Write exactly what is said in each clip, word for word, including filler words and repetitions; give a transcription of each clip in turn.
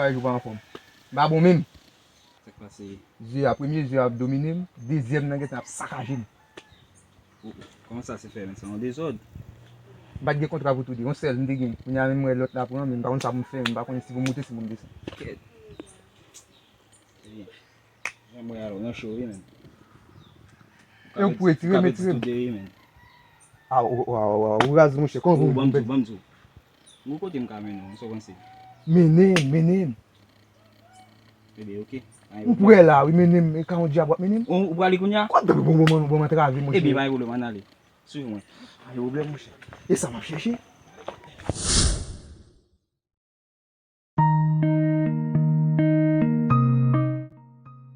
Bagay yo pa anfòm. M pa bon menm. Sa k pase? Zye a, premye zye a ap domine m, dezyèm nan gentan ap sakaje m. Ou, ou, kòman sa se fè menm? Se yon dezòd. M pa t gen kontra pou tou de, yon sèl m te gen. Kounye a menm m wè lòt la pran, men m pa konn sa pou m fè, m pa konnen si pou m moute, si pou m desann. Kèt. Ebyen, jan m wè a, ou nan cho wi menm. E ou pou retire m, retire m. Ou ka pèdi tou de wi menm. A, ou, ou, ou, ou, ou raz monchè, kòman pou m pèdi? Ban m di w, ban m di w. Gon kote m ka mennen w, sa w panse? Mennen m, mennen m. Ebyen, oke. Ou prè la, wi, mennen m. E ka yon dyab w ap mennen m? Ou, ou prale kounye a? Bon, bon, bon, bon, bon, antrave, monchè. Ebyen, pa gen pwoblèm, ann ale. Swiv mwen. Pa gen pwoblèm, monchè. E sa m ap chèche?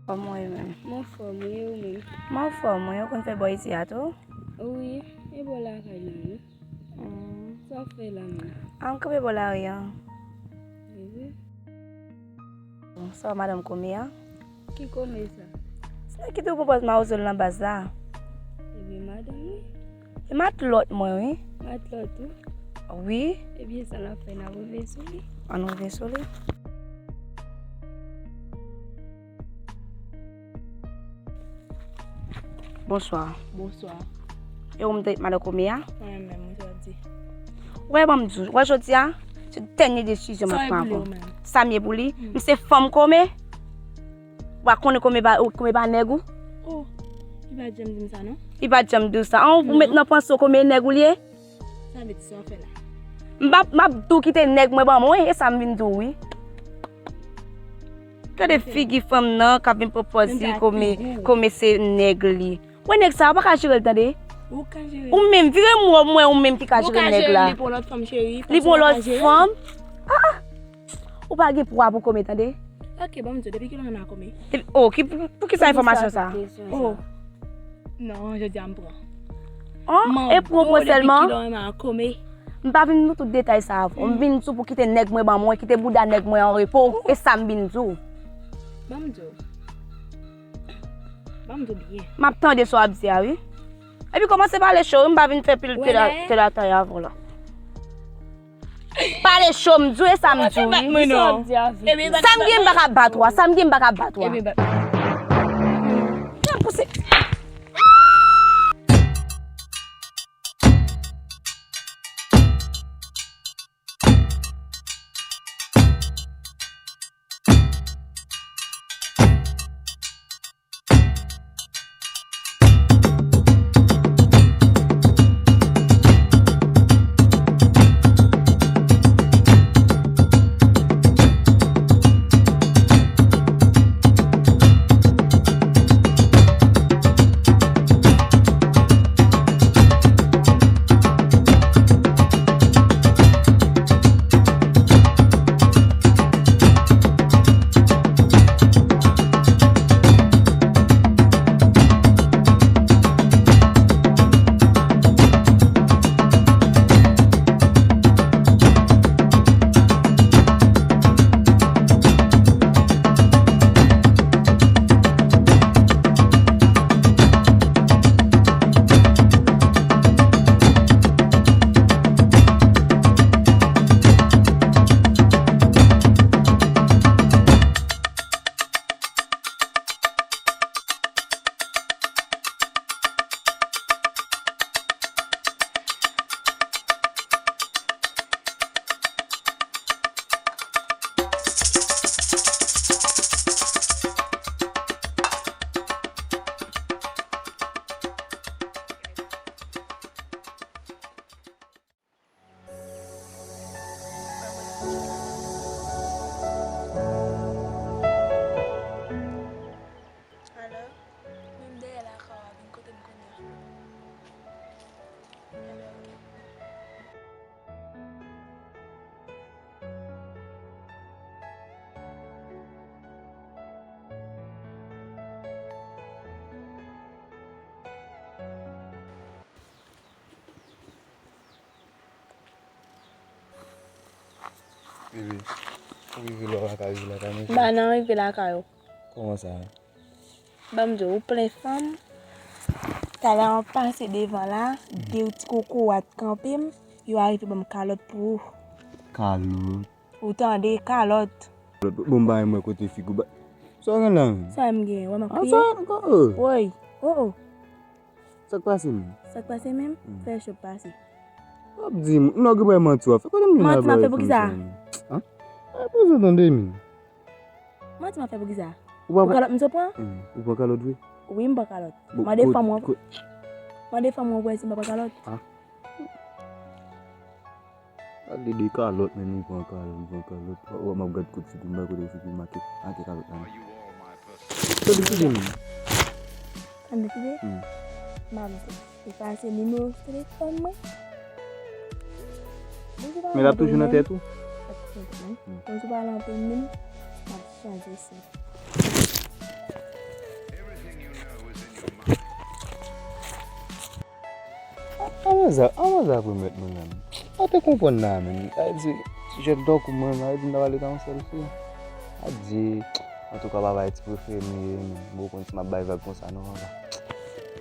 Kòman w ye menm? Mwen anfòm, wi, e ou menm? Mwen anfòm, wi, ou konn fè bò isi a tou? Wi, e bò lakay la, wi. Hmm. Sa w ap fè la menm? A, m kanpe bò lari a. Wi. Sa w, madanm kòmè a? Ki kòmè sa? Se nèg ki te pwopòz mawozo l nan baz la. Ebyen, madanm wi. E matlòt mwen, wi. Matlòt ou? Wi. Ebyen, sa n ap fè, n ap rive sou li. Ann rive sou li. Bonswa. Bonswa. E ou m te madan kòmè a? Mwen menm, wi, sa w ap di. Wè, ban m di w, wè jodi a, se dènye desizyon m ap pran avè w. Sa m ye pou li? M se fanm kòmè? W pa konnen kòmè pa, kòmè pa nèg ou? Oh, li pa t janm di m sa, non. Li pa t janm di w sa. An, ou met nan panse w kòmè e nèg ou li ye? Sa vle di sa w fè la? M p ap, m ap tou kite nèg mwen ban mwen, e sa m vin di w, wi. Gade figi fanm nan k ap vin pwopòze kòmè, kòmè se nèg li. Wè nèg sa, ou pa ka jere l, tande? Ou ka jere l. Ou menm, vire m wè w, m wè ou menm ki ka jere nèg la. Ou ka jere l, li pou yon lòt fanm, cheri. Li pou yon lòt fanm? Ah! Ou pa gen pwa pou kòmè, tande? Ok, ban m di w, depi kilè w renmen a kòmè? Depi, oh, ki, pou, pou ki sa enfòmasyon sa? Oh. Non, jodi a m pran. Oh, e pran w pran sèlman? Depi kilè w renmen a kòmè? M pa vin di w tout detay sa avè w. M vin di w pou kite nèg mwen ban mwen, kite bouda nèg mwen an repo. E sa m vin di w. Ban m di w. Ban m di w byen. M ap tande sa w ap di a, wi. Epi kòmanse pale cho, wi, m pa vin fè pil tèlatay avè w la. Pale cho, m di w, e sa m di w, wi. Sa m gen, m pa ka bat ou a, sa m gen, m pa ka bat ou a. Nan pouse. Alo? Wi, m dèyè lakay w a, vin kote m kounye a. Ebyen, oke. Bebe, ou rive lè w pa ka rive lakay mwen, cheri? M pa nan rive lakay ou. Kòman sa? Ban m di w, ou plen fanm. Talè an pase devan la, de ti kokorat kanpe m, yo arive ban m kalòt pou ou. Kalòt? Ou tande, kalòt. Bon, bay mwen kote figi w ba. Sa w gen la menm? Sa m gen, wè m ap kriye. Sa ankò? Woy, oh oh. Sa k pase menm? Sa k pase menm? Fè cho pase. W ap di m, non, gen bay manti w ap fè. Kote m jwenn manti m ap fè pou kisa? An? Ay, poze w tande menm. Manti m ap fè pou kisa? Ou pa pran kalòt m sot pran? Ou pran kalòt vre? Wi, m pran kalòt. Mande fanm ou an. Mande fanm ou an pou wè si m pa pran kalòt. Gade de kalòt, men nou pran kalòt, nou pran kalòt. Wè, m ap gad kout figi m, bay kote figi m make, make kalòt la. Kote figi m? Kote figi? M ap di, se pa se nimewo telefòn mwen. Men l ap toujou nan tèt ou? L ap toujou nan tèt mwen. Bon, si w pale anpil menm, m ap chanje si. Anmwazèl, anmwazèl ap remèt mwen la menm. Mwen te konprann la menm. Sa vle di, jèn tankou mwen, sa vle di m ta pale ta yon sèl fi. Adye, antouka papa e ti prefere m ye, men bon, ou konn si m ap bay vag konsa non papa.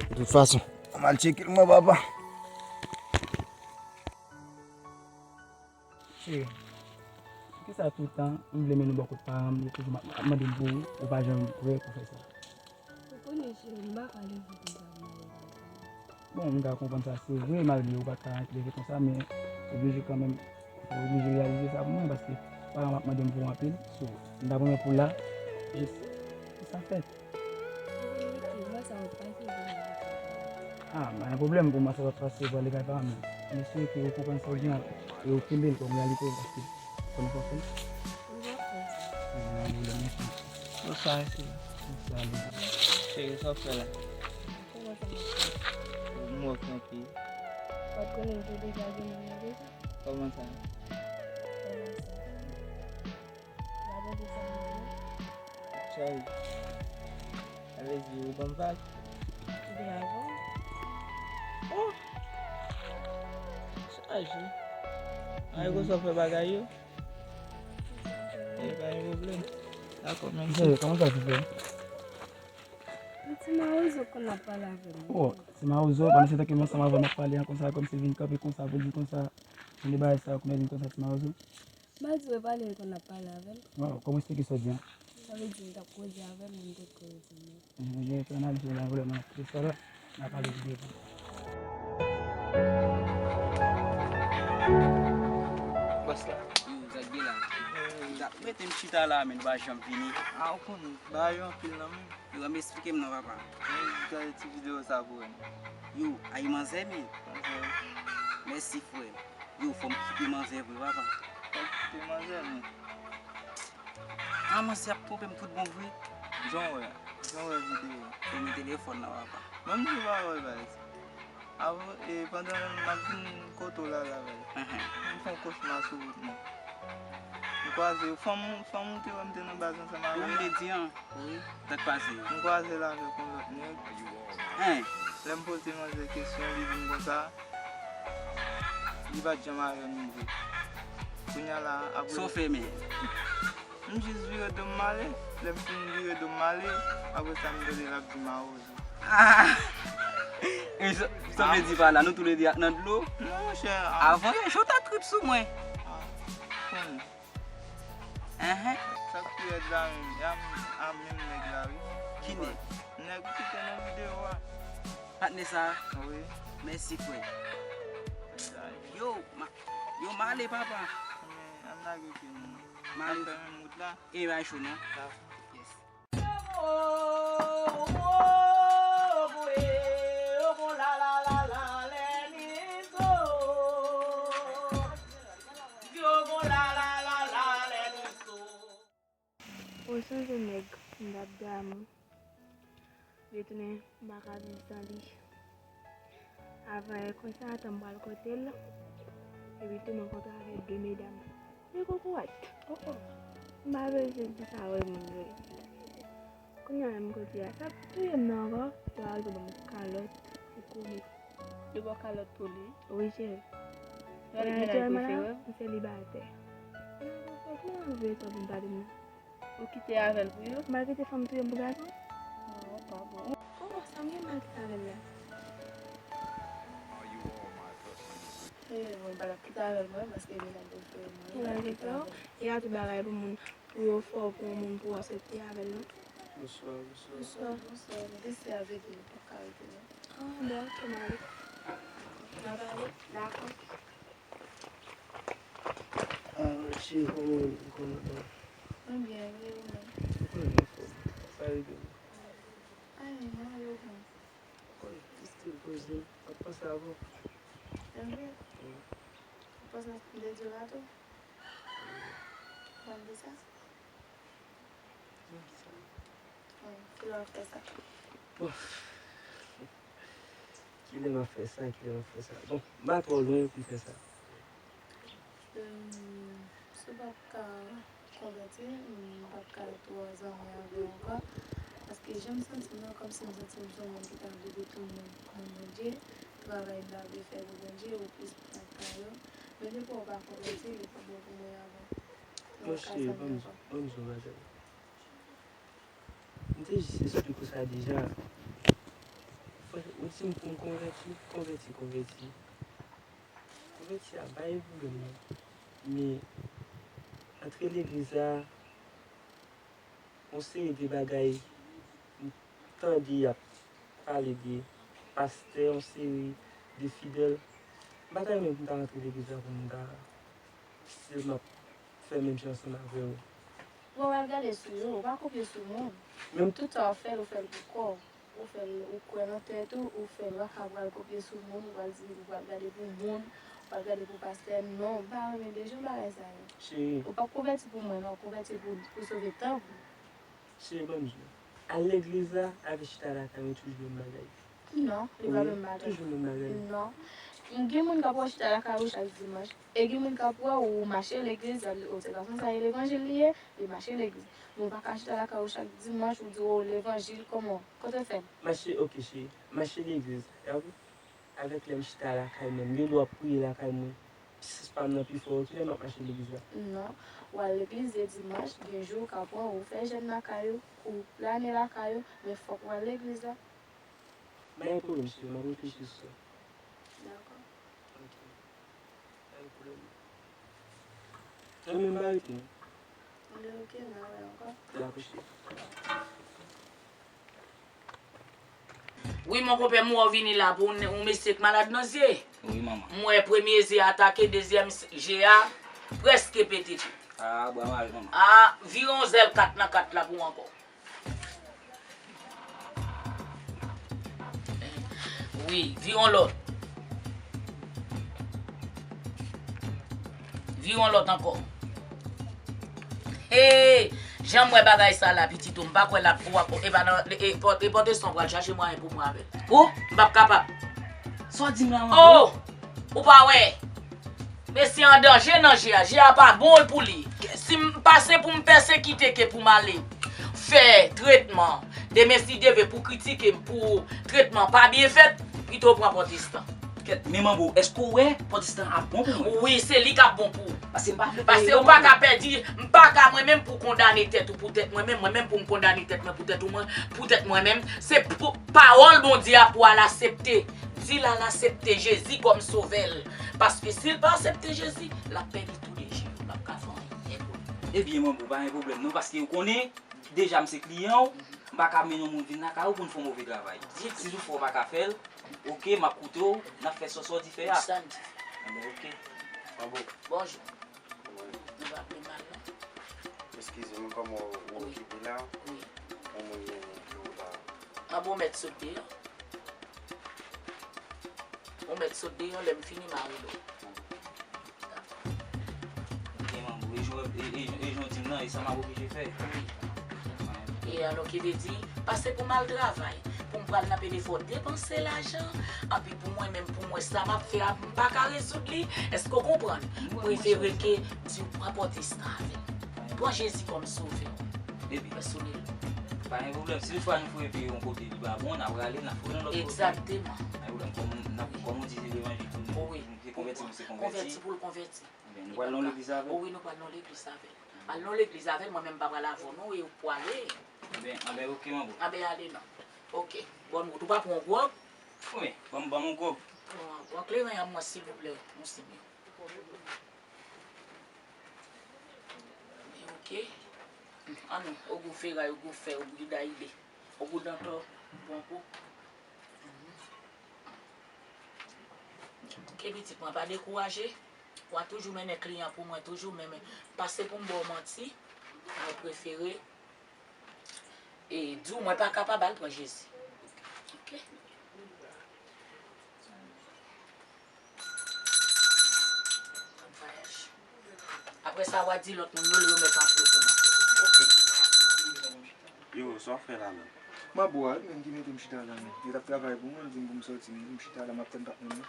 De tout fason, m al tcheke l mwen papa. Cheri, poukisa tout tan m vle mennen w bò kot paran m, yo toujou ap mande m pou ou, ou pa janm prè pou fè sa? Ou konnen cheri, m pa ka leve konsa pou m ale lakay paran m. Bon, m ka konprann sa, se vre, malgre ou pa t ka leve konsa, men ou oblije kanmenm, ou oblije reyalize sa pou mwen, paske paran m ap mande m pou ou anpil, so, m ta renmen pou w la, jis pou sa fèt. An verite, mwa sa w ap pase pou w ale lakay paran m. Ah, pa gen pwoblèm pou mwa sa w ap pase pou w ale lakay paran m. M espere ke ou konprann sa w di an e ou kenbe l kòm reyalite w, paske ou konnen sa w ap fè. M p ap fè sa. Bon, pa gen pwoblèm, mèsi. Bonswa, mesye. Bonswa, Lili. Cheri, sa w ap fè la? Kòman sa w ap fè? M wè w kanpe. Ou pa t konnen m te deja gen moun nan deja? Kòman sa? Kòman sa? Gade de sa m ye. Chay. Sa vle di ou ban m vag? Bravo. Oh! Chaje. Ay, konsa w fè bagay yo? E pa gen pwoblèm. Dakò, mèsi. Kòman sa se fè? Ti mawozo konn ap pale avè m. Oh, ti mawozo, pandan se tan ke m ansanm avè w n ap pale an konsa, kòmsi l vin kanpe konsa pou l di konsa, vin de bagay sa yo, kounye a vin konsa ti mawozo. M pa di w e pale, l konn ap pale avè l. Waw, kòman eksplike sa w di an? Sa vle di m t ap koze avè l, men m potko redi m li. Ebyen, fè analiz ou la vrèman, se sa la, n a pale pi devan. Bòs la. Yo, sa k gen la? M t ap rete m chita la, men nou pa janm vini. A, ou konnen, bagay yo anpil nan men. Yo, an m eksplike m non, papa. Mwen gade ti videyo sa pou wè. Yo, ay manzè, men. Manzè. Mèsi, frè. Yo, fò m kite manzè vre, papa. Fò w kite manzè, men. A, manzè ap twonpe m tout bon vre. Jan w wè, jan w wè videyo a. Fè m telefòn nan, papa. Ban m di w pawòl, baz. Avan, e, pandan m ap vin kote w la, la, baz. Enhen. M fè yon kochma sou wout mwen. M kwaze fanm, fanm ou te wè m te nan baz ansanm avè l la. Ou vle di an? Wi. Sa k pase? M kwaze l avèk yon lòt nèg. Hein? Lè m poze manzè kesyon, li di m konsa, li pa t janm avè m vre. Kounye a la, apre. Sa w fè, men? M jis vire do m m ale. Lè m fin vire do m m ale, apre sa, m tande l ap di mawozo. Ah! E sa, sa w vle di pa la, nou toulède ak nan dlo? Non, monchè. Avan yè, jan w ta trip sou mwen. Ah, konnen. Enhen. Sa k pi rèd la menm, e a m, a menm nèg la, wi. Ki nèg? Nèg ki te nan videyo a. Patnè sa a? Wi. Mèsi, frè. Yo, ma, yo, m ale, papa. Men, ann lage pye nou. M ale. N ap fè menm wout la. E bay cho, non? Dakò. Yes. Ou sonje nèg m t ap damou, li tounen m pa ka viv san li. Avan yè konsa, tan m pral kote l, epi tou m rankontre avèk de medam. De kokorat. Oh, oh. M pa bezwen di sa wè moun vre. Kounye a menm kote a, sa ap touye m nan ankò, yo al ban m kalòt pou kole. Yo ba w kalòt pou li? Wi, cheri. Yo al mennaj prefere w? M selibatè. Mennaj prefere, ki mennaj prefere sa pou m ta di m nan? Ou kite avè l pou yo? M pa kite fanm touye m pou gason? Non, pa bon. Oh, sa m gen mal kite avè l la? E, bon, m pa t ap kite avè l mwen, paske li nan bezwen mwen. Li nan bezwen w, e a tout bagay pou moun. pou yo fè w pou yon moun pou w aksepte avè l non. Bonswa, bonswa. Bonswa. Bonswa. Mesye avèk nou, pa ka rete non. Ah, bon, ok, m ale. N ap ale? Dakò. Ah, cheri, kòman w ye? Kòman w ye? Mwen byen, e ou menm? Mwen anfòm. Sa rete m? Ay, mwen ale ou menm? Mwen still poze, m ap panse avè w. Enben, wi. Ou panse m te di w la tou? Ou pa di sa? Non, sa. Bon, kilè w ap fè sa? Bon. Kilè m ap fè sa, kilè m ap fè sa? Bon, m pa twò lwen pou m fè sa. Em, si w p ap ka konvèti, m p ap ka twò zanmi avè w ankò. Paske jan m santi m nan, kòmsi m santi m se yon moun ki ta vle detounen nan Bondye, travay m ta vle fè pou Bondye, ou plis pou bagay yo. Men depi w pa konvèti, li pi bon pou mwen avè w. Mwen pa ka zanmi ankò. Monchè, ban m di w yon bagay. M te jis esplike w sa deja. Ou di m pou m konvèti, konvèti, konvèti. Konvèti a pa gen pwoblèm non. Men antre legliz la, yon seri de bagay m tande y ap pale de pastè, yon seri de fidèl. M pa ta renmen pou m ta rantre legliz la pou m ta still m ap fè menm jan ansanm avè yo. Bon, w al gade sou yo, ou pa kopye sou moun. Menm tout sa w ap fè, ou fè l pou kò w. Ou fè l, ou kwè nan tèt ou, ou fè l, ou pa ka pral kopye sou moun, ou pral di, ou pral gade pou moun, ou pral gade pou pastè, non, m pa renmen de jan bagay sa yo. Cheri. Ou p ap konvèti pou mwen, non, konvèti pou, pou sove tan ou. Cheri, ban m di w. Al legliz la, avè chita lakay mwen toujou menm bagay. Non, li pa menm bagay. Toujou menm bagay. Non. Gen moun k ap wè w chita lakay ou chak dimanch. E gen moun k ap wè w, ou mache legliz, y ap di, "O, se pa konsa, e levanjil li ye, li mache legliz." Men w pa ka chita lakay ou chak dimanch, ou di, "O, levanjil, kòman? Kote w fè l?" Mache, ok, cheri. Mache legliz, e wi. Avèk lè m chita lakay mwen, m gen dwa priye lakay mwen. Pisans pa m nan pi fò, kilè m ap mache legliz la? Non. W al legliz de dimanch, gen jou w ka pran, ou fè jèn lakay ou, ou plane lakay ou, men fòk w al legliz la. Pa gen pwoblèm, cheri, m ap reflechi sou sa. Dakò. Ok. Pa gen pwoblèm. Nan men m pa rete non. Anben, ok, n a wè ankò. Dakò, cheri. Wi, mon konpè, m wè w vini la pou yon, yon mesye k malad nan zye. Wi, manman. M wè premye zye atake, dezyèm zye a prèske pete tou. Ah, bra mare, manman. Ah, vire yon zèl kat nan kat la pou w ankò. Wi, vire yon lòt. Vire yon lòt ankò. Hey, jan m wè bagay sa la, pitit ou, m pa kwè l ap, ou ap, e pa nan, e, e, pòt-, e pòtestan pral chache mwayen pou mwen avè l. Ou? M p ap kapab. Sa w di m la, manman? Oh! Ou pa wè? Mesye an danje nan je a. Je a pa bon pou li. Si m pase pou m pèsekite ke pou m ale fè tretman, demen si Dye vle pou kritike m pou tretman pa byen fèt, pito w pran pòtestan. Kèt, men manbo, èske w wè pòtestan ap bon pou mwen? Wi, se li k ap bon pou ou. Paske m pa vle peye. Paske ou pa ka pèdi, m pa ka mwen menm pou kondane tèt ou pou tèt mwen menm, mwen menm pou m kondane tèt mwen pou tèt ou mwen, pou tèt mwen menm. Se pou, pawòl Bondye a pou al aksepte. Di l al aksepte Jezi kòm sovè l. Paske si l pa aksepte Jezi, l ap pèdi tou de je yo, l ap ka fè anyen pou li. Ebyen, manbo, pa gen pwoblèm non, paske ou konnen, deja m se kliyan w, m pa ka mennen yon moun vin lakay ou pou n fè yon move travay. Ditou. Si toutfwa w pa ka fè l, ok, m ap koute w, n ap fè sa w di fè a. Sa n di fè. Enben, ok. Manbo. Bonjou. Wi. Nou pa pi mal non. Eskize m, kòman w okipe la? Wi. Yon moun gen pou w la. Anben, w mèt sot deyò. Ou mèt sot deyò, lè m fini, m a rele w. Dakò. Ok, manbo, e jan, e, e, e jan w di m nan, e sa m ap oblije fè? Wi. E alò, ki vle di, pase pou m al travay, pou m pral nan pede fò depanse lajan, anpi pou mwen menm, pou mwen, sa m ap fè a, m pa ka rezoud li. Èske w konprann? M prefere ke di w pran pòtestan avè l. Pran Jezi kòm sovè w pèsonèl. Pa gen pwoblèm. Si toutfwa nou foure pye yon kote li pa bon, n a prale, n a foure yon lòt kote. Egzakteman. Pa gen pwoblèm. Kòm, n a, kòm ou di, se levanjil pou nou. Wi. Se konvèti pou se konvèti. Konvèti pou l konvèti. Ebyen, nou pral nan legliz avè l? Wi, nou pral nan legliz avè l. Al nan legliz avè l, mwen menm m pa pral avè w non, e ou k prale. Ebyen, anben, ok, manbo. Anben, ale non. Ok. Bòn wout, ou pa pran yon gwòg? Wi, ban m, ban m yon gwòg. Pran, pran kleren an mwen, silvouplè, monsenyè. Ok. An nou, ogou feray, ogou fè, ogou didayile, ogou dantò, bon kou. Ke pitit mwen pa dekouraje, w a toujou mennen kliyan pou mwen, toujou menm. Pase pou m ba w manti, mwen prefere e di w mwen pa kapab al pran Jezi. Ok. Apre sa, w a di lòt moun yo, yo mèt antre pou mwen. Ok. Yo, sa w fè la menm? Mabwa, menm ki mete m chita la menm. Yo t ap travay pou mwen, di m pou m sòti, m chita la, m ap tann patnè m nan.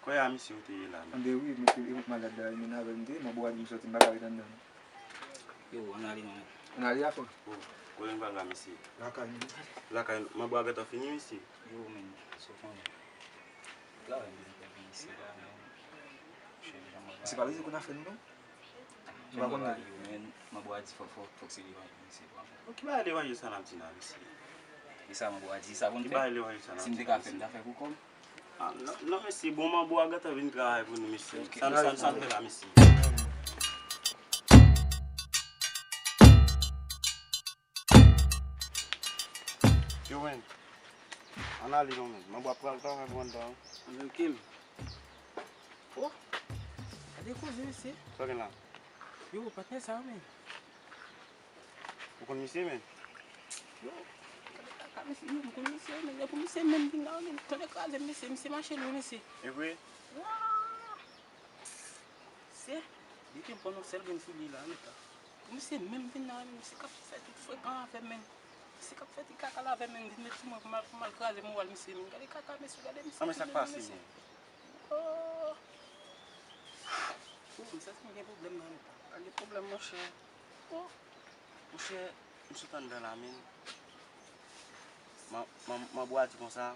Kòyè a misye ou te ye la menm? Anben wi, mete yo malad la, menm avè m te, Mabwa di m sòti, m pa ka ret anndan non. Yo, ann ale non menm. Ann ale a frè. Oh, kote n pral la mesye? Lakay nou. Lakay nou. Mabwa gentan fini mesye? Yo menm, sa w konnen. Travay m bezwen fè pou mesye la menm. Mesye pa bezwen konn afè nou non. Ou pa konn bagay yo, men Mabwa di fòk, fòk, fòk se levanjil misye pran. Bon, ki bagay levanjil sa n ap di la mesye? E sa Mabwa di, sa pou n fè? Ki bagay levanjil sa n ap di la mesye? Si m te ka fè, m ta fè pou kò m. Ah, non, non, mesye, bon, Mabwa gentan vin travay pou nou, mesye. Ok. Sa n, sa n, sa n fè la, mesye? Yo, men. Ann ale non, men. Mabwa pral travay pou anndan. Ann ale, ok, men. Oh! Gade koze, mesye. Sa w gen la? Yo, patnè sa, men. Ou konn misye, men? Yo, gade kaka, mesye, yo, m konn misye, men. Lè pou misye menm vin la, men, tande kraze m, mesye, misye mache lwen, mesye. E vre? Wa! Se, depi m pran yon sèl grenn soulye la, men ta. Pou misye menm vin la, men misye k ap fè tout frekan avè m, men. Misye k ap fè ti kaka la avè m, men, vin met sou mwen pou m al, pou m al kraze moral misye, men. Gade kaka, mesye, gade misye. Ah, men sa k pase, mesye? Oh! Oh, m santi m gen pwoblèm nan, men ta. Pa gen pwoblèm, monchè. Oh! Monchè, m sot anndan la, men. Man, man, Mabwa di konsa,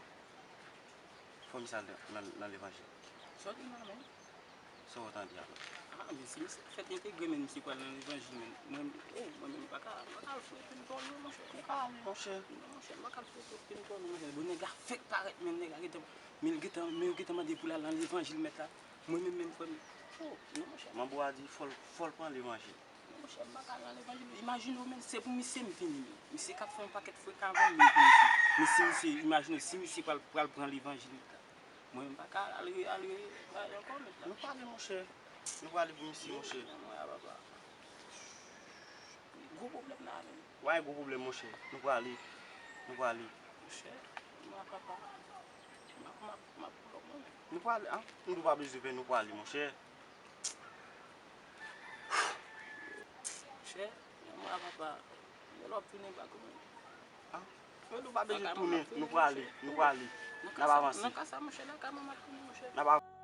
fò misye al nan, nan, nan levanjil. Sa w di la, men? Sa w tande a la? Ah, men si misye fèk entegre, men misye pral nan levanjil, men. Mwen, oh, mwen menm, m pa ka, m pa ka al foure pye m twò lwen, monchè. Ou ka ale, monchè. Non, monchè, m pa ka al foure pye m twò lwen, monchè. Bon, nèg la fèk parèt, men nèg la gentan, men l gentan, men yo gentan mande pou l al nan levanjil mèt la. Mwen menm, menm frè m. Oh, non, monchè. Mabwa di fò l, fò l pran levanjil. Monchè, m pa ka al nan levanjil. Imajine w, men, se pou misye m vini, men. Misye k ap fè yon pakèt frekan avè m, men pou misye. Men si misye, imajine w, si misye pral, pral pran levanjil, men ta. Mwen, m pa ka al re, al re, bagay ankò, men ta. Nou prale, monchè. Nou prale pou misye, monchè. Mwen a papa. Gwo pwoblèm la, men. Wa, gwo pwoblèm, monchè. Nou prale. Nou prale. Monchè, mwen a papa. M ap, m ap, m ap pran mwen. Nou prale, ah. Nou pa bezwen pè, nou prale, monchè. Monchè, mwen a papa. Lè w ap tounen bak ou menm. Ah. Mwen nou pa bezwen tounen, nou prale, nou prale. N ap avanse. Nan ka sa, monchè, nan ka mwen m ap tounen, monchè. N ap avanse.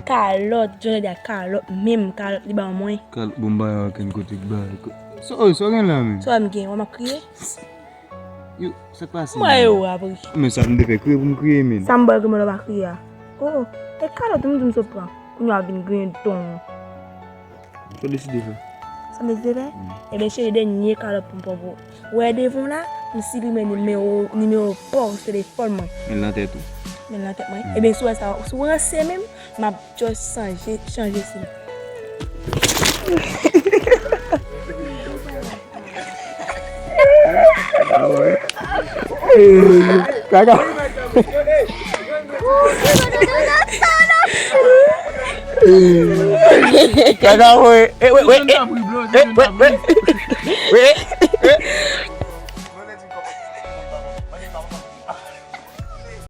Kalòt, jodi a kalòt, menm kalòt li ban mwen. Kalòt, bon, m pa wè okenn kote k bay. Sa, oh, sa w gen la menm? Sa m gen, wè m ap kriye? Yo, sa k pase? Mwen yo apre. Men sa m te fè kriye pou m kriye, men. Sa m ba w kriye, mwen pa kriye a. Oh, e kalòt ou m di m sot pran. Kounye a w vin griyen don. Sa w deside fè? Sa m deside fè? Mm. Ebyen, cheri, dènye kalòt pou m pran pou ou. Ou wè devan w la, m siplimen nimewo, nimewo pa w sou telefòn mwen. Men l nan tèt ou. Men l nan tèt mwen. Mm. Ebyen, si w wè sa, si w ranse menm, m ap just chanje, chanje sim. Ah ouais. Kaka. Kaka, ouais. Eh, ouais, ouais, eh. Eh, ouais, ouais. Ouais.